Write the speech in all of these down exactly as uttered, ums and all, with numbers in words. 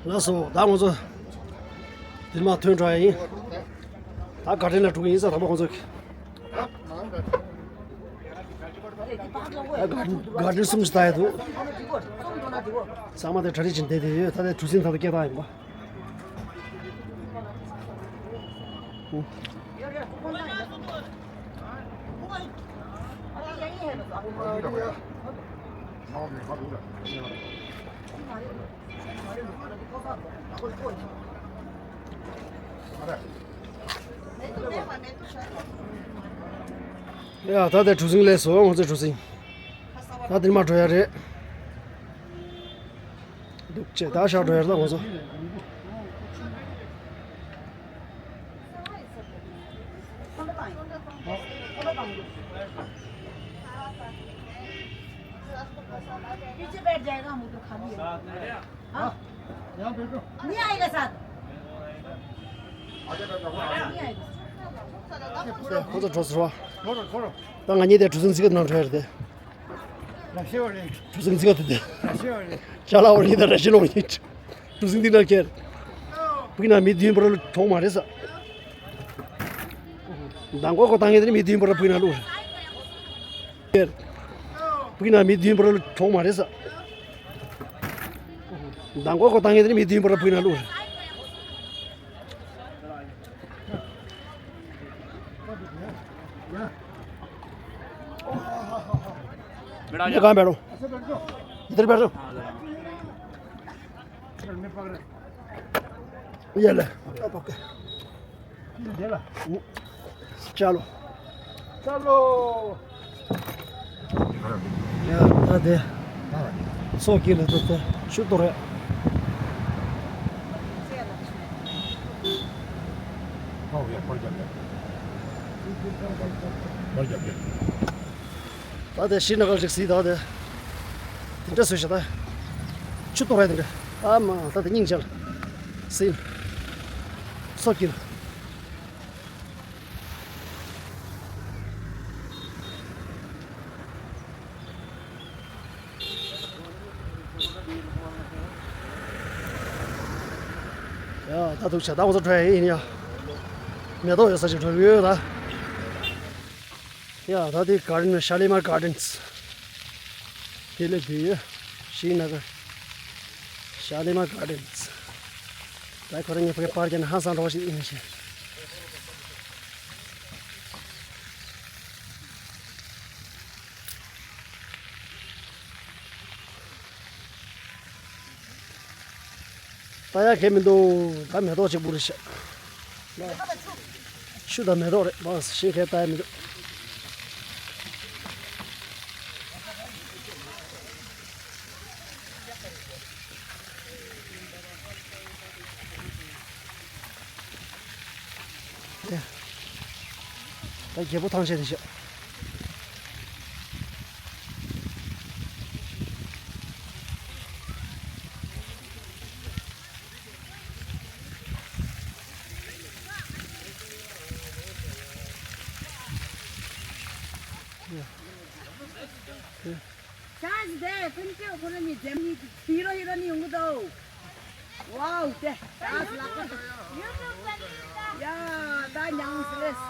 ལགས་སོ། ད་ང་ཚོ་འདིར་མར་ཐོན་འགྲོ་ཡ་ཡིན། ད་གར་ཌེན་ལ་འགྲོ་གི་ཡིན་ས། དང་པོ་ང་ཚོ་ད་གར་ཌེན་གསུམ་ཞིག་ལྟ་ཡ་འདུག་ཚང་མ་དེ་གྲ་སྒྲིག་བྱས་བསྡད་དེ་ཡོད། ད་དེ་གྲུ་གཟིངས་ད་ལྟ་སྐད་བཏང་ཡིན་པ། ཡ། ད་ལྟ་གྲུ་གཟིངས་སླེབས་སོང་། ང་ཚོའི་གྲུ་གཟིངས། ད་འདིར་མར་འགྲོ་ཡ་རེད། འདུག་ཅེས་ད་ཤག་འགྲོ་ཡ་རེད་ད་ང་ཚོ། पीछे बैठ जाएगा, हम उधर खाली है। हाँ? यहाँ बैठो। नहीं आएगा साथ। नहीं आएगा। ཁོ་ཚོ་འགྲོ་ཟེར་བ། ཁོ་རོ་ཁོ་རོ། ད་ང་གཉིས་དེ་གྲུ་གཟིངས་རྩིས་ཀ་ནང་འགྲོ་ཡ་རེད་དེ། ར་ཤི་བ་རེད། གྲུ་གཟིངས་རྩིས་ཀ་དེ་དེ། ར་ཤི་བ་རེད། ཅ་ལག་བ་རེད་ད། ར་ཤི་ལོང་ཡིན། གྲུ་གཟིངས་འདི་ན་ཁྱེར། བུ་གི་ན་མི་བདུན་པོ་ར་གྲོངས་མ་རེད་ས། མདང་དགོང་ཁོ་བཏང་ངེས་དེ་ནི་མི་བདུན་པོ་ར་བུ་གི་ན་བླུགས་རེད། བུ་གི་ན་མི་བདུན་པོ་ར་གྲོངས་མ་རེད་ས། མདང་དགོང་ཁོ་བཏང་ངེས་དེ་ནི་མི་བདུན་པོ་ར་བུ་གི་ན་བླུགས་རེད། ये कहाँ बैठो? इधर बैठो। ये ले। चलो। चलो। ཡ། ད་དེ། སོ་སྐྱིད་ལ་ད་དེ་ཆུ་གཏོར་ཡ། ད་དེ་ཤྲི་ན་གར་ཅིག་གཟིགས། ད་དེ་དེ་འདྲ་བཟོས་ཤག་ད་ཆུ་གཏོར་ཡ་དེ་འདྲ། ཨ་མ། ད་དེ་སྙིང་རྗེ་ལ་ཟིན། སོ་སྐྱིད་ལ། ཡ། ད་འདུག་བྱ། ད་ང་ཚོ་འགྲོ་ཡ་ཡིན་ཡ། མེ་ཏོག་ཡོད་ས་ཅིག་འགྲོ་གི་ཡོད་ད། ཡ། ད་དེ་གར་ཌེན། ཤ་ལི་མར་གར་ཌེན་སི། དེ་ལས་བུད་ཡོད། ཤྲི་ན་གར། ཤ་ལི་མར་གར་ཌེན་སི། ད་ཁོ་རང་ངའི་ཕ་གི་པར་རྒྱག་ན་ཧང་སང་འགྲོ་བ་ཞིག་ཡིན་ཞེས། ལྟ་ཡ་གལ་མི་འདུག་ད་མེ་ཏོག་གཅིག་པུ་རེད་ཤག་ཆུ་དང་མེ་ཏོག་རེད། མ་གཞན་གལ་ལྟ་ཡ་མི་འདུག་ད་རྒྱལ་པོ་ཐང་ཆད་དེ་ཤག་ཆཱན་སི་དེ་ཀུན་སྤྱོད་ཁོ་ན་ནི་འཛེམ་ནི་ཧི་རོ་ཧི་རོ་ནི་ཡོང་གི་འདུག་ཝའོ་དེ་ཆཱན་སི་ལགས་ཀ་ཡ་ད་མྱང་སི་རེས།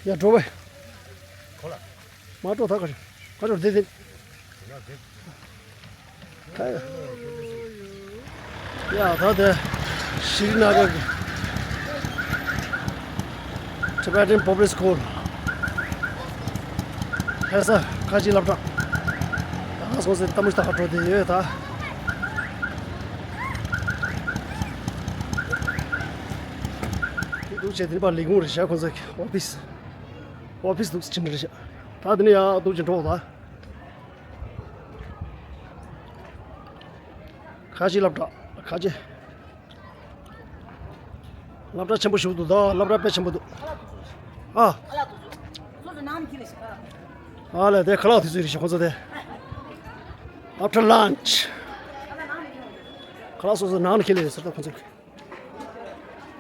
ཡ། འགྲོ་བས། མ་འགྲོ་ད་ག་རེ། ག་རེ་འདི་འདི། ཡ། ད་དེ་ཤྲི་ན་གར་གྱི་Tibetan Public School ལྷ་ས་ཁ་ཆེའི་སློབ་གྲྭ། ད་ག་སོང་ཟེར་ལྟད་མོ་ཞིག་ལྟ་ག་འགྲོ་བསྡད་ཡོད་ད། འདུག་བྱས་དེ་ནི་པ་ལས་ཁུངས་རེད་ཤག་ཁོང་ཚོ་གི་ཨོ་ཕི་སི། ཨོ་ཕི་སི་འདུག་ཅི་འདྲ་རེད་ཤག་ད་དེ་ནི་ཡ་འདུག་ཅི་འགྲོ་ད། ཁ་ཆེའི་སློབ་གྲྭ། ཁ་ཆེ། སློབ་གྲྭ་ཆེན་པོ་ཞིག་འདུག་ད་སློབ་གྲྭ་དཔེ་ཆེན་པོ་འདུག་ཨ། ཨ་ལས་དེ་ཁ་ལག་དེ་ཚོ་རེད་ཤག་ཁོང་ཚོ་དེ། After lunch ཁ་ལག་སོ་སོ་ནང་ནས་ཁྱེར་ལས་ཟེར་ད་ཁོང་ཚོ།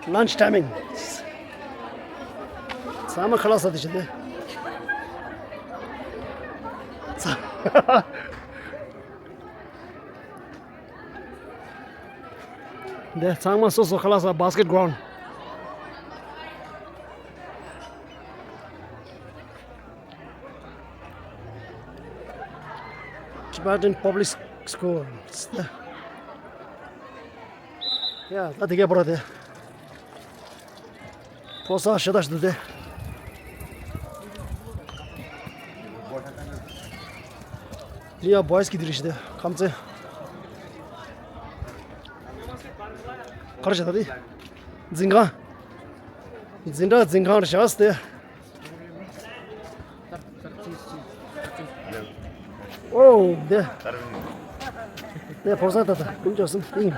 Lunch timing. ཚང་མ་ཁ་ལག་ཟ་དེ་བྱེད་དེ། ཚ། འདི་ཚང་མ་སོ་སོ་ཁ་ལག་ཟ་བྷ་སི་ཀེ་ཊི་གི་རའུན་ཌི། Tibetan Public School. ཡ། ད་དེ་གའི་པོ་ར་དེ། ཕོ་གསར་ཞེ་དྲག་ཞིག་འདུག་སྟེ། འདི་ཡང་བྷོ་ཡི་སི་གི་འདི་རེད་ཤག་སྟེ། ཁམས་ཚན། ག་རེ་བྱས་ད་དེ། འཛིན་ཁང་། འཛིན་གྲྭ་འཛིན་ཁང་རེད་ཤག་སྟེ། ཨོ། འདི། འདི་ཕོ་གསར་ད་ལྟ་ཀུན་སྤྱོད་གསུམ་ཨིན།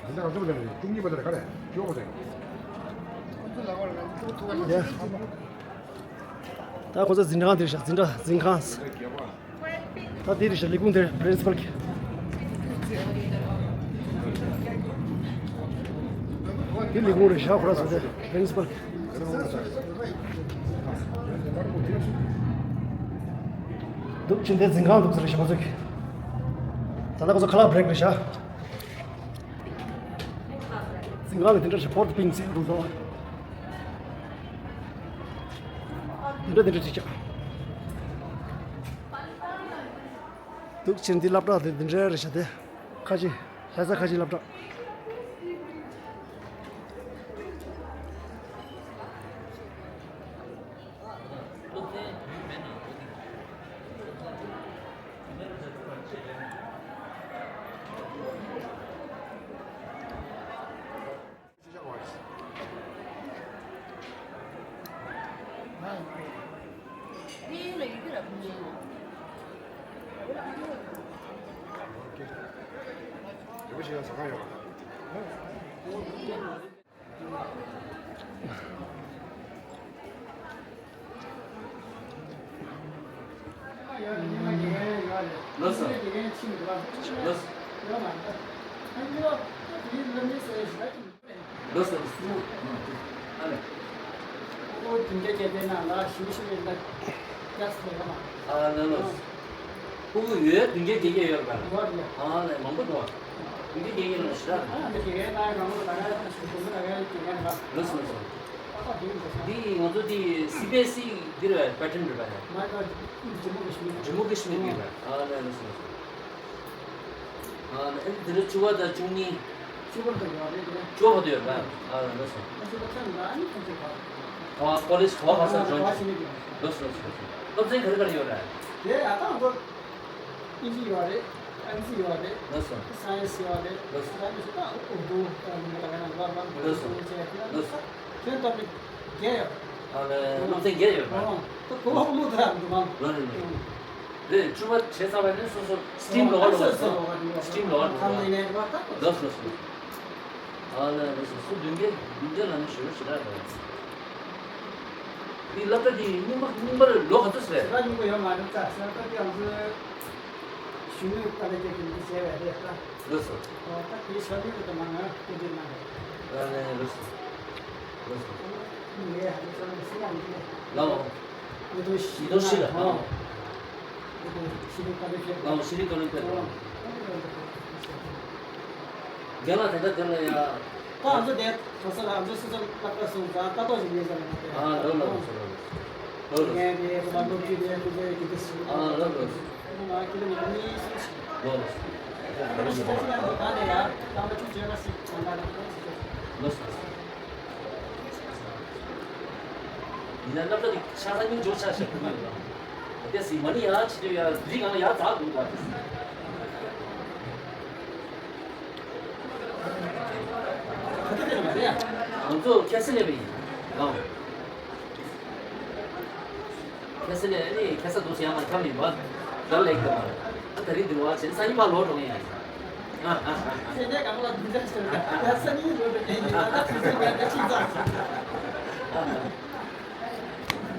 འདི་ང་ཚོ་ལ་ནི་ཀྲུང་གཉིས་པ་དེ་ལ་ག་རེ་ཅོག་པོ་དེ། ད་ཁོ་ཚོ་འཛིན་གྲྭ་དེར་བཞག་འཛིན་གྲྭ་འཛིན་ཁང་། ད་དེ་རེད་ཤག་ལས་ཁུངས་དེར་པི་རིན་སི་པལ་གྱི། དེ་ལས་ཁུངས་རེད་ཤག་ཁོ་ར་ཚོ་དེ་པི་རིན་སི་པལ་གྱི། འདུག་ཕྱིན་དེ་འཛིན་ཁང་འདུག་ཟེར་ཤག་ཁོ་ཚོ་གི། ད་ལྟ་ཁོ་ཚོ་ཁ་ལག་བྷི་རེག་རེད་ཤག་འཛིན་ཁང་ལ་དེ་འདྲ་ཞིག་ཕོར་དུ་པིང་ཟེར་འདུག་ཟེར། དེ་འདྲ་དེ་འདྲ་ཅིག་ཆགས། འདུག་ཕྱིན་འདི་སློབ་གྲྭ་དེ་འདི་འདྲ་རེད་ཤག་སྟེ། ཁ་ཆེ། ལྷ་ས་ཁ་ཆེ་སློབ་གྲྭ། ལགས་སོ། ལགས་སོ། ལགས་སོ། ཨ་ལས། ཨོ་བདུན་བརྒྱ་བརྒྱད་བརྒྱའི་ནང་ལ་ཞུ་ཞུ་ཡིན་ད་ཀྱ་སི་ལས་ཀ་མ། ཨ་ལས་ལགས་སོ། ཕྲུ་གུ་ཡོད་བདུན་བརྒྱ་བརྒྱད་བརྒྱ་ཡོད་རེད་པ། ཡོད་རེད། ཨ་ལས་མང་པོ་འདུག་བདུན་བརྒྱ་བརྒྱད་བརྒྱའི་ནང་ཞེ་དྲག་རེད། ཨ་ལས་བརྒྱད་བརྒྱའི་ནང་མང་པོ་ད་ག་ཞུ་དགོས་མི་ད་ག་བརྒྱད་བརྒྱའི་ནང་ལ། ལགས་སོ་ལགས་སོ། ཨ་ད་བདུན་བརྒྱ་ས། འདི་ང་ཚོ་འདི་སི་བི་ཨེ་སི་འདི་རེད་པ། པེ་ཊན་རེད་པ། མ་ད་ཇམ་མུ་ཀ་ཤི་མིར། ཇམ་མུ་ཀ་ཤི་མིར་འདི་རེད་པ། ཨ་ལས་ལགས་སོ་ལགས་སོ། ཨ་ནི་ཨེ་འདི་རུ་བཅུ་པ་དང་བཅུ་གཉིས། བཅུ་པ་དང་ཡོད་རེད་དེ། བཅུ་པ་དུ་ཡོད་པ། ཨ་ལགས་སོ། ཨ་བཅུ་པ་ཚང་མ་ཨ་ནི་ཁོང་ཚོ་ག། ཨ་ཀོ་ལེཇ་ག་པར་ས་ཨ་ཇོན། ག་ཞིག་ནས་ཡོད། ལགས་སོ་ལགས་སོ། སློབ་ཚན་ག་རེ་ག་རེ་ཡོད་རེད། དེ་ཨ་ད་ང་ཚོ་ཨིན་ཇི་ཡོད་རེད། ཨན་ཟི་ཡོད་རེད། ལགས་སོ། སའེན་སི་ཡོད་རེད། ལགས་སོ། ད་ནི་སུ་ད་ཨུ་རྡུ་ད་ནི་མ་ད་ག་ན་ལ་ལ་ལགས་སོ། ལགས་སོ། ཁྱོད་ད་ནི། བརྒྱད་ཡོད། ཨ་ལས་སློབ་ཚན་བརྒྱད་ཡོད་པ། ཨོ། ད་གོ་བ་བླུག་ད་ཡང་འདུག་གམ། ལོ་རེ་ལོ། རེད། བཅུ་པ་བྱས་ཚར་བ་ནས་སོ་སོ་སི་ཊིམ་ལོག་ལོག་འགྲོ། སི་ཊིམ་ལོག་འགྲོ། ཁམས་ནས་ནས་རོགས་ད། ལོས་ལོས་ལོས། ཨ་ལས་རེད་སོ་སོ་བདུན་བརྒྱ་བདུན་བརྒྱ་ལ་ནི་ཞུ་རོགས་ཞུ་ར་རེད། འདི་སློབ་གྲྭ་འདི་རྙིང་པ་རྙིང་པར་ལོ་ག་ཚོད་ཟེར། ད་རྙིང་པ་ཡོད་མ་རེད་ད། སློབ་གྲྭ་འདི་ང་ཚོའི་གཞོན་ནུའི་དཀའ་ལས་བརྒྱབ་ཀྱི་འདི་བྱས་པ་རེད་ད། ལགས་སོ། ཨོ་ད་དེའི་ཞབས་འདྲེན་དུ་མ་ང་སྐད་འབོད་གནང་རོགས། ཨ་ལས་ལགས་སོ། ལགས་སོ། ངས་ཧ་ཅང་སེམས་ཡག་མི་འདུག་ལའོ། ཉིས་སྟོང་བཞི་ལ་ཨོ། ཉིས་སྟོང་བཞི་ལ་ཕེབས། ལའོ་ཤི་རི་ཀ་ལོན་ཕེབས། ཨོ། རྒན་ལགས་ད་ལྟ་དེ་ལ་ཡ། ད་ང་ཚོ་དེ་གྲོང་གསེབ་ལ་ང་ཚོ་སོ་སོ་ལ་ལྟ་སོང་ཙང་ལྟ་རྟོག་ཞིག་ཡིན་ས་རེད་མ་གཏོགས། ཨ་ལོ་ལོ་ལོ་ལོ། ལོ་ལོ། ངས་དེ་ཁོ་ལ་སློབ་ཁྲིད་དེ་ཁོ་ཚོས་དེ་འདྲ་ཞིག་ཨ་ལོ་ལོ། ཁོ་མ་ཁྱེད་ལ་ཉིན་གཉིས་གསུམ་ཞིག་ལོ་ལོ། ཁོ་ཞིག་ད་ཅི་ད་ད་ནས་ཡ་ད་ང་ཆུང་ཆུང་ཡ་ཞིག་ང་ད་ལ་ཁོ་ཞིག་ལོ་ལོ། ཡིན་ན་སློབ་གྲྭ་དེ་ཆ་ཚང་སྙིང་རྗེ་ཆགས་ཤག་ཁུ་མི་ཡོད་ལ། དེ་སྲིད་མ་ནི་ཡ་ཆེ་དུས་ཡ་རི་སྒང་ལ་ཡ་འཛག་འདུག་ད། ང་ཚོ་ཁ་སང་སླེབས་པ་ཡིན། ཨང་། ཁ་སང་ནས་ཨ་ནི་ཁ་སང་འདུག་སེ་ཡང་མ་འཁྱམ་ཡིན་པ། ད་ལེགས་དང་། ཨ་ད་རིང་འདི་བ་ཆེན་སང་ཉིན་མ་ལོག་འགྲོ་ངེས་ཡིན། ཨ་ཨ་ཨ་ཨ། ཁྱེད་ནས་གང་ལ་འདི་འདྲ་ཞིག་ཡ་སང་ཉིན་ལོག་འགྲོ་ངེས་ཡིན། ད་ད་ཁ་སང་ངས་ད་ཅི་ཙང་། ཨ་ཨ།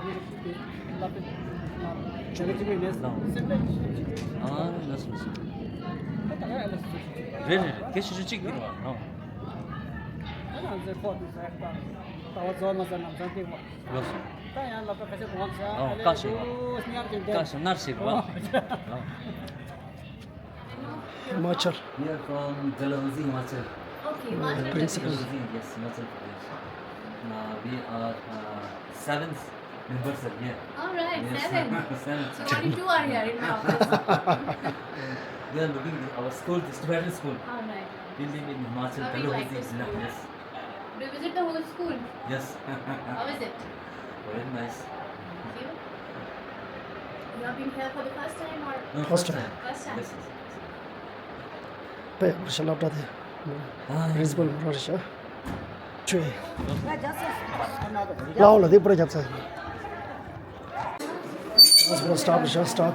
ཨ་ལགས་སོ་ལགས་སོ། རེད་རེད་རེད། དེ་ཞུ་ཞུ་གཅིག་གི་རེད་བ། ལགས་སོ། བཀའ་ཤག་བཀའ་ཤག་ནར་ཞིག་རེད་བ། Himachal. We are from Dalhousie, Himachal. Okay, Himachal Pradesh. Dalhousie, yes, Himachal Pradesh. Uh, we are uh, seven members are here. All right, yes. Seven. Seven. So only two are here in my office. We are looking at our school, this Tibetan school. All right. We live in Himachal, Dalhousie. How do you like the school? Yes. Do you visit the whole school? Yes. How is it? Very nice. Thank you. You have been here for the first time or? No, first time. First time. Yes, yes, yes. པས་བུ་ཤ་སློབ་གྲྭ་དེ་རིས་བོལ་རོ་རེ་ཤ་ཆུ་ལའོ་ལ་དེ་པུ་ར་རྒྱབ་ཚ། Let's go, stop, Risha, stop.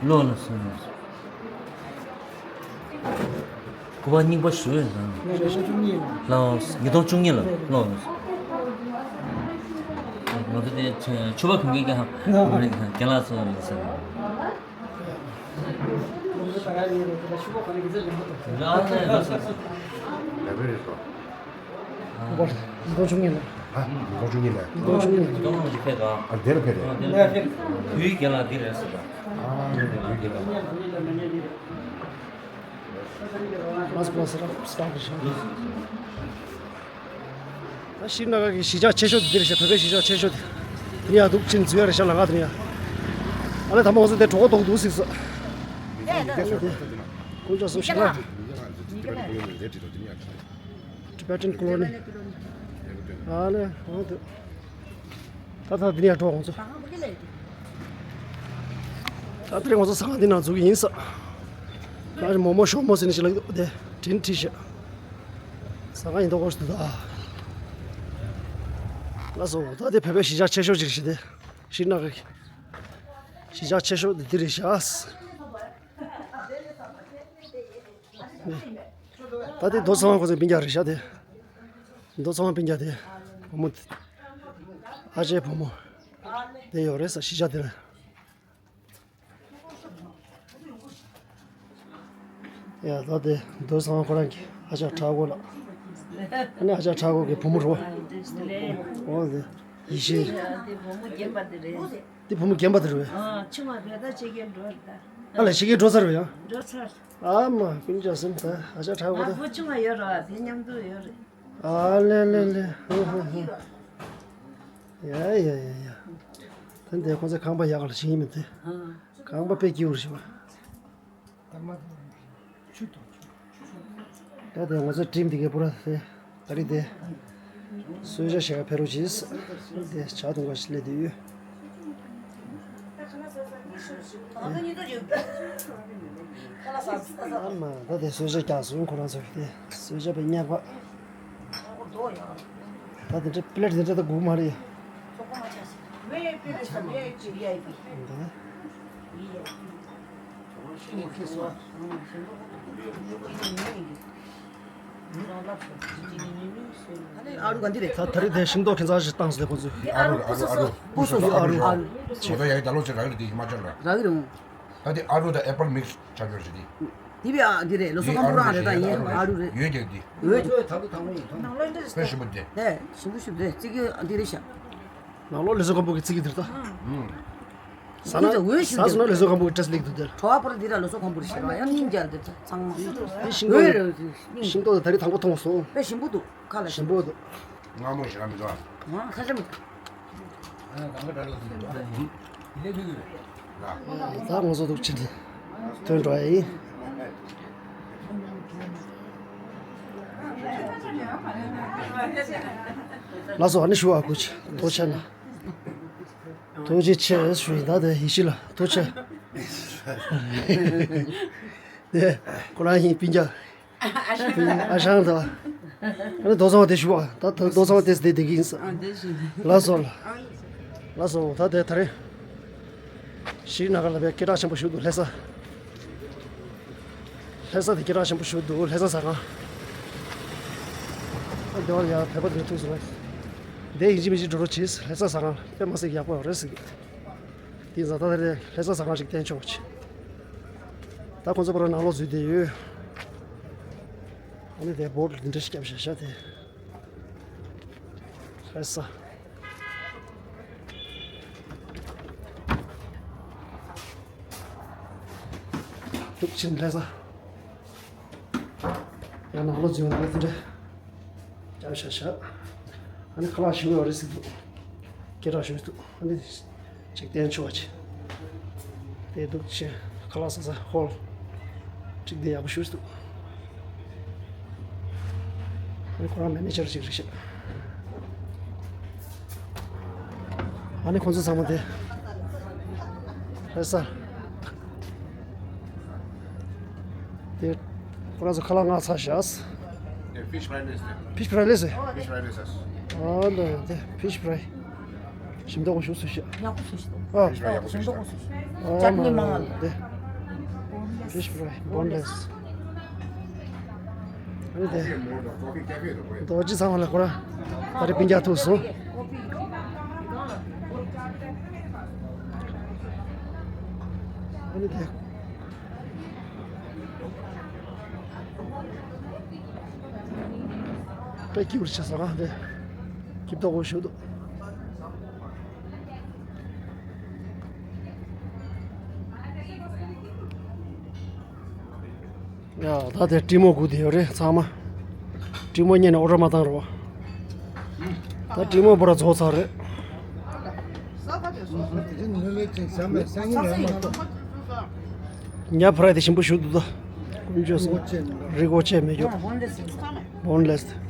ལོ་ལ་སོང་། གོ་བ་རྙིང་པ་ཞུ་ཡོད་ན། ལོ་ཉིས་སྟོང་བཅུ་གཉིས་ལ་ལོ། ང་ཚོ་དེ་ཆུ་བ་གང་གི་ཀྱང་རྒན་ལགས་ཚོ་ཡིན་ཟེར། ལ་ནས་ལ་སོ་སོ། ལ་བའི་རེད་སོ། ཉིས་སྟོང་བཅུ་གཉིས་ལ། ཨ། ཉིས་སྟོང་བཅུ་གཉིས་ལ། ཉིས་སྟོང་བཅུ་གཉིས་ལ། ཉིས་སྟོང་བཅུ་གཉིས་ལ་ཕེབས་དང་། ཨ། དེར་ཕེབས་རེད། དེར་ཕེབས། བོད་ཀྱི་རྒན་ལགས་འདི་རེད་ཟེར་དང་། ཨ། བོད་ཀྱི་རྒན་ལགས། མ་སྐུ་སེ་ར་སྟག་གི་ཤང་། ད་ཤྲི་ན་གར་གྱི་གཞིས་ཆགས་ཆེ་ཤོས་དེ་འདི་རེད་ཤག་བོད་པའི་གཞིས་ཆགས་ཆེ་ཤོས་དེ། དེ་ཡང་འདུག་ཕྱིན་འཛུལ་ཡ་རེད་ཤག་ལམ་ཁ་དེ་ནས་ཡ། ཨ་ལས་ད་མ་འོང་ས་དེ་གྲོད་ཁོག་ལྟོགས་འདུག་ཟིག་ས། ཀུན་ཅག་སུ་ཤི་ལ། Tibetan colony། ཨ་ལས་འོང་དུ། ད་ད་འདི་ནས་འགྲོ་འོང་ཚོ། ད་དེ་རིང་ང་ཚོ་ཟ་ཁང་འདི་ནང་འཛུལ་གྱི་ཡིན་ས། ད་མོག་མོག་ཤོག་མོག་ཟེར་ནི་ཞིག་ལ་དེ་དྲིན་ཁྲིད་ཤག་ཟ་ཁང་ཡིན་མདོག་ཁ་ཤས་འདུག་ད། ལགས་སོ། ད་དེ་བོད་པའི་གཞིས་ཆགས་ཆེ་ཤོས་ཅིག་རེད་ཤག་དེ། ཤྲི་ན་གར་གྱི་གཞིས་ཆགས་ཆེ་ཤོས་དེ་འདི་རེད་ཤག་ད་དེ་རྡོ་ཚང་བ་ཁོ་ཚོའི་སྤུན་ཀྱག་རེད་ཤག་དེ། རྡོ་ཚང་བ་སྤུན་ཀྱག་དེ། བུ་མོ་དེ། ཨ་ཅེ་བུ་མོ། དེ་ཡོད་རེད་ས་གཞིས་ཆགས་དེ་ལ། ཡ་ད་དེ་རྡོ་ཚང་བ་ཁོ་རང་གི་ཨ་ཅག་གྲགས་པོ་ལགས། ཨ་ནི་ཨ་ཅག་གྲགས་པོ་གི་བུ་མོ་རེད་པ། འོ་དེ་ཡེ་ཤེས། དེ་བུ་མོ་རྒན་པ་དེ་རེད། དེ་བུ་མོ་རྒན་པ་དེ་རེད་པས། ཨ། ཆུང་བ་བས་ད་ཕྱི་རྒྱལ་འགྲོ་རེད་ད། ཨ་ལས་ཕྱི་རྒྱལ་འགྲོ་ཚར་བས་ཡང་། འགྲོ་ཚར། ཨ་མ་ཀུན་ཅག་སེམས་ད་ཨ་ཅག་གྲགས་པོ་ད། ང་བུ་ཆུང་བ་ཡོད་རེད་པ། དེ་མཉམ་དུ་ཡོད་རེད། ཨ་ལེ་ལེ་ལེ། ཧུ་ཧུ་ཧུ། ཡ་ཡ་ཡ་ཡ། ད་འདི་ཁོང་ཚོའི་ཁང་པ་ཡག་ག་ལ་ཞིག་ཡིན་མི་དེ། ཁང་པ་དཔེ་སྐྱིད་པོ་རེད་ཤག་པ། ད་དེ་ང་ཚོའི་ཊིམ་དེ་གའི་པུ་ར་དེ་ད་རེས་དེ་གསོལ་ཇ་བཞེས་ག་ཕེབས་རོགས་གྱིས། དེ་ཇ་འཐུང་ག་ཞིག་སླེབས་བསྡད་ཡོད། ཨ་མ་ད་དེ་གསོལ་ཇ་རྒྱག་སོང་ཁོ་རང་ཚོ་དེ་གསོལ་ཇ་པའི་སྙེག་པ། ད་དེ་འདྲ་པི་ལེ་ཊི་དེ་འདྲ་ད་སྒུག་མ་རེད། ཨ་རུ་ག་འདི་རེད། ད་ད་རེས་དེ་ཤིང་ཏོག་ཁྱེད་ཚོ་ཞིག་བཏང་ཟེར་ཁོ་ཚོས། ཨ་རུ་ཨ་རུ་ཨ་རུ། ཨ་རུ། ཨ་རུ། ཨ་རུ། ཨ་རུ། ད་དེ་ཨ་རུ་དང་ཨེ་པལ་མིག་སི་ཆགས་ཡོད་རེད་དེ། འདི་བས་ཨ་འདི་རེད། ལོ་སོ་ཁམ་བུ་རང་རེད་ད། ཡིན་ཨ་རུ་རེད། ཡོད་ཀྱང་འདི། འོད་ཀྱི། དཔེ་ཞིམ་པོ་འདི། ཨེ་ཞིམ་པོ་ཞིམ་པོ་རེད། ཙི་གི་འདི་རེད་ཤག་ནང་ལོགས་ལུས་སེམས་ཁམས་པོ་གི་ཙི་གི་འདིར་ད། ཨུམ། ཟ་ན་འདི་ཚོ་འོད་ཞིག་ཟ་སོང་ན་ལུས་སེམས་ཁམས་པོ་གི་སྟྲེ་སི་ལེགས་འདུག་དེར། བྲོ་བ་པོ་ར་འདི་ར་ལུས་སེམས་ཁམས་པོ་རེད་ཤག་ར། ཡང་སྙིང་རྗེ་འདི་ཚང་མ། འདི་ཤིང་ཏོག་འོད་རེད། ཤིང་ཏོག་དེ་ད་རེས་དང་པོ་མཐོང་སོང་། དཔེ་ཞིམ་པོ་འདུག་ཁ་ལ་ཞིམ་པོ་འདུག་མངར་མོ་ཞིག་ར་མི་འདུག་ཨ། ང་ཁ་ཤམ། ད་ང་ཚོ་འདུག་ཕྱིན་ཏེ་ཐོན་འགྲོ་ཡ་ཡིན། ལགས་སོ། ཨ་ནི་ཞུ་བ་ཁུ་ཆ་ཐོག་ཆ་ན། ཐུགས་རྗེ་ཆེ་ཞུ་ཡིན། ད་དེ་ཡེ་ཤེས་ལ་ཐུགས་རྗེ་ཆེ། དེ་ཁོ་རང་ཡིན་སྤུན་ཀྱག་ཨ་ཞང་དང་། ཨ་ནི་རྡོ་ཚང་བ་དེ་ཞུ་བ། ད་ད་རྡོ་ཚང་བ་དེ་བསྡད་བསྡད་ཀྱི་ཡིན་ས། ཨ་དེ་ཞུ། ལགས་སོ། ལགས་སོ། ད་དེ་ད་རེས་ཤྲི་ན་གར་ལ་དཔེ་སྐད་གྲགས་ཆེན་པོ་ཞིག་འདུག་ལྷ་ས། ལྷ་ས་དེ་སྐད་གྲགས་ཆེན་པོ་ཞིག་འདུག་ལྷ་ས་ཟ་ཁང་། ཨ་དེ་བར་ཡ་བོད་པ་དེ་འདྲ་ཐུག་སོང་ན། དེ་ཡིན་གཅིག་མིན་གཅིག་འགྲོ་རོགས་བྱེད། ལྷ་ས་ཟ་ཁང་དཔེ་མ་སྲིད་ཡག་པོ་རེད་ཟེར་གི། དེ་ཡིན་ཙང་ད་ལྟ་ལྷ་ས་ཟ་ཁང་ཞིག་བསྟན་ཆོག་ཅིག་ད་ཁོ་ཚོ་པར་ནང་ལོགས་འཛུལ་བསྡད་ཡོད། ཨ་ནི་དེ་བོར་འདི་འདྲ་ཞིག་བརྒྱབ་བཞག་ཤག་དེ། ལྷ་ས། ཐུག་ཕྱིན་ལྷ་ས། ཡང་ནང་ལོགས་འཛུལ་བ་ན་དེ་འདྲ། བརྒྱབ་བཞག་ཤག་ཨ་ནི་ཁ་ལག་ཞིམ་ཡོད་རེད་ཟེར་འདུག་སྐད་གྲགས་ཞིམ་འདུག་ཨ་ནི་ཅིག་བསྟན་ཆོག་ཅིག་དེ་འདུག་ཆེ། ཁ་ལག་ཟ་ས་ཧོལ་གཅིག་དེ་ཡག་པོ་ཞིག་འདུག་ཨ་ནི་ཁོ་རང་མེ་ནེ་ཇར་ཅིག་རེད་ཤག་ཨ་ནི་ཁོང་ཚོ་ཚང་མ་དེ་ལྷ་ས། དེ་ཁོ་རང་ཚོ་ཁ་ལག་མངགས་ཚར་ཤག་ཕིཤ་ཕ་རའི་ལེ་ཟེར། ཕིཤ་ཕ་རའི་ལེ་ཟེར། ཕིཤ་ཕ་རའི་ལེ་ཟེར། ཨ་ལེ་དེ་ཕིཤ་ཕ་རའི། ཞིམ་མདོག་པོ་ཞིག་སུ་ཤག་ཡག་པོ་སུ་ཤག་ཨ། ཕིཤ་ཕ་རའི་ཡག་པོ་ཞིམ་མདོག་པོ་སུ་ཤག་ཨ་ཅ་ནི་མ་ལ། དེ་ཕིཤ་ཕ་རའི་བོན་ལེ་སི། ཨ་ནི་དེ་རྡོ་རྗེ་ཚང་མ་ལ་ཁོ་རང་ད་རེས་སྤུན་ཀྱག་ཐུག་སོང་། ཨ་ནི་དེ། དཔེ་སྐྱིད་པོ་ཆགས་སོང་ཨ། དེ་སྐྱིད་ཏོག་པོ་ཞིག་འདུག་ཡ། ད་དེ་ཀྲིན་མོ་སྒུག་བསྡད་ཡོད་རེད་ཚང་མ། ཀྲིན་མོ་ཉན་ནས་ཨོ་ཌར་མ་བཏང་རོགས། ད་ཀྲིན་མོ་པུ་ར་རྫོགས་ཚར་རེད། ཉ་ཕ་ར་དེ་ཞིམ་པོ་ཞིག་འདུག་ད། ཀུན་སྤྱོད་སོང་། རི་གོ་ཆེ་མེད་རྒྱུ། བོན་ལེས།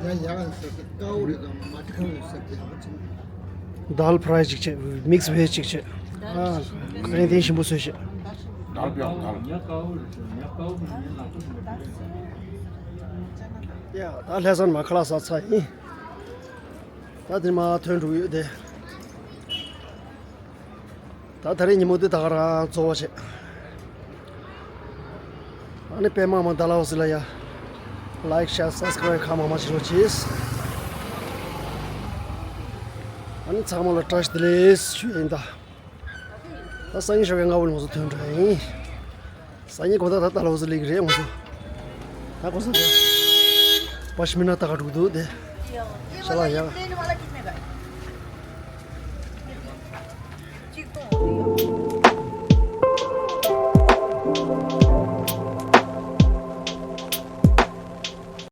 ཡ་ཡ་ཟེར་ཏེ་ཀའུ་རེད་དང་མ་ཏི་ཁ་ཡོད་ཟེར་ཏེ་ཡག་པོ་བྱུང་། དཱལ་ཕ་རའི་གཅིག་བྱས། མིག་སི་བེཇ་གཅིག་བྱས། ཨ། ཁ་ཉིན་ཐེངས་ཞིམ་པོ་བཟོས་བྱས། དཱལ་པིའང་དཱལ། ཡ། ད་ལྷ་ས་ནས་མར་ཁ་ལག་ཟ་ཚར་ཡིན། ད་དེ་མར་ཐོན་འགྲོ་གི་ཡོད་དེ། ད་ད་རེས་ཉིན་མོ་འདི་ད་ག་རང་རྫོགས་པ་བྱེད། ཨ་ནི་པད་མ་མ་ཌལ་ཧོ་སི་ལ་ཡ། ལའིག་ཤེར་སབ་སི་ཀ་རའིབ་གང་མང་མང་བྱེད་རོགས་གྱིས། ཨ་ནི་ཚང་མ་ལ་བཀྲ་ཤིས་བདེ་ལེགས་ཞུ་ཡིན་ད། ད་སང་ཉིན་ཞོགས་ཀས་སྔ་པོ་ནས་ང་ཚོ་ཐོན་འགྲོ་ཡིན། སང་ཉིན་དགོང་དག་ད་ཌལ་ཧོ་སི་སླེབས་ཀྱི་རེད་ང་ཚོ། ད་གོ་ས་དེ། པ་ཤི་མི་ན་ད་ག་འགྲོ་གི་འདུག་དེ། ཤ་ལག་ཡག